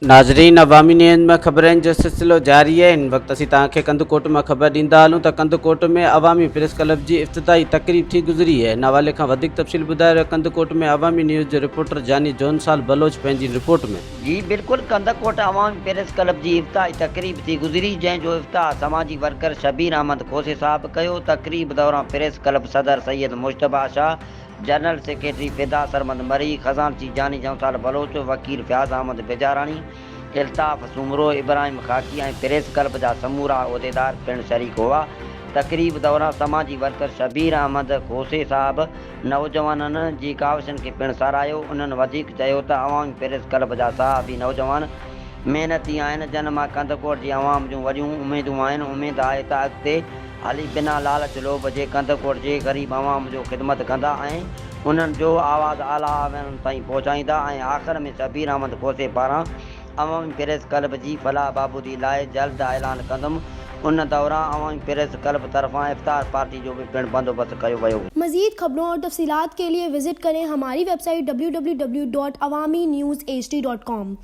ناظرين عوامي نيوز ۾ خبرن جو سلسلو جاري آهي هن وقت اسين توهان کي ڪنڌڪوٽ مان خبر ڏيندا هلون ته ڪنڌڪوٽ ۾ عوامي پريس ڪلب جي افتتاحي تقريب ٿي گذري آهي ان حوالي کان وڌيڪ تفصيل ٻڌائي رهيو ڪنڌڪوٽ ۾ عوامي نيوز جو رپورٽر جاني جونسال بلوچ پنهنجي رپورٽ ۾. جي بلڪل ڪنڌڪوٽ عوامي پريس ڪلب جي افتتاحي تقريب ٿي گذري جنهن جو افتتاح سماجي ورڪر شبير احمد کوسي صاحب ڪيو تقريب دوران پريس ڪلب صدر سيد مجتبيٰ شاهه جنرل سيڪريٽري فدا سرمد مري، خزانچي جاني جنسال بلوچ، وڪيل فياض احمد بجاراڻي، الطاف سومرو، ابراهيم خاڪي ۽ پريس ڪلب جا سمورا عهديدار پڻ شريڪ هئا. تقريب دوران سماجي ورڪر شبير احمد کوسي صاحب نوجوانن جي ڪاوشن کي پڻ ساراهيو. انهن وڌيڪ چيو ته عوامي پريس ڪلب جا صحافي نوجوان محنتي آهن جن مان ڪنڌڪوٽ جي عوام جون وڏيون اميدون آهن، اميد آهي ته اڳتي هلي بنا لالچ لوڀ جي ڪنڌڪوٽ جي غريب عوام جو خدمت ڪندا ۽ انهن جو آواز اعليٰ آويانن تائين پهچائيندا ۽ آخر ۾ شبير احمد کوسي پاران عوامي پريس ڪلب جي فلاح بهبودي لاء جلد اعلان ڪندم ان دوران عوامي پريس ڪلب طرفان افطار پارٽي جو به پڻ بندوبست ڪيو ويو. مزيد خبرون اور تفصيلات کے لئے وزٽ ڪرين ھماري web site www.awamiNewsHD.com.